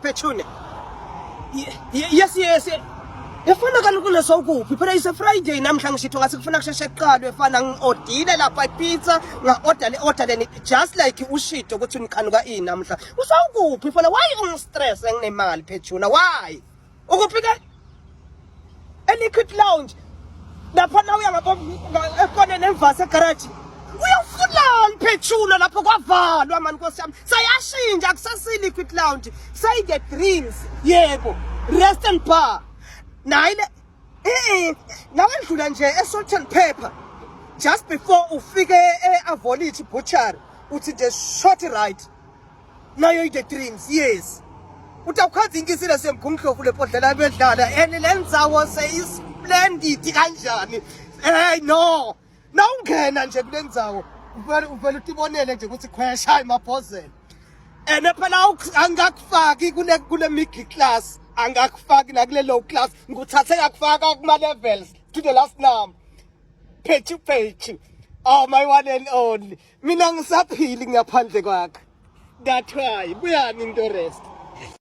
Pechune. Yes. Efana kaloku nesokuphi phela ise Friday namhla ngishitho ngathi kufuna kusheshe kuqalwe efana ngiodile lapha ipizza nga-order le order le just like ushito ukuthi unikhanuka ini namhla usawukuphi fana why ungistress nginemali Pechuna why ukuphi ke e-liquid lounge lapha na uya ngapha ekoneni emvase egaraji uyofunani phethula lapho kwavalwa mani nkosi yami sayashintsha akusasi-liquid lounge sayi-the dreams yebo rest and bar nayi le e-e nawendlula nje e-salt and pepper just before ufike e-avolithi butchery uthi nje short right nayo i-the dreams yes utawukhaza inkisile semgungundlovu lephodlela bedlala and le ndzawo seyisplendid kanjani hey no nawungena nje kule ndzawo uvele uvele utibonele nje ukuthi khwesha hayi mabhozela and phela angakufaki kule kule middle class angakufaki nakule low class ngikuthathe ngakufaka kuma levels to the last number phechu phechu oh my one and only mina ngisaphili ngaphandle kwakhe that why buyani into rest.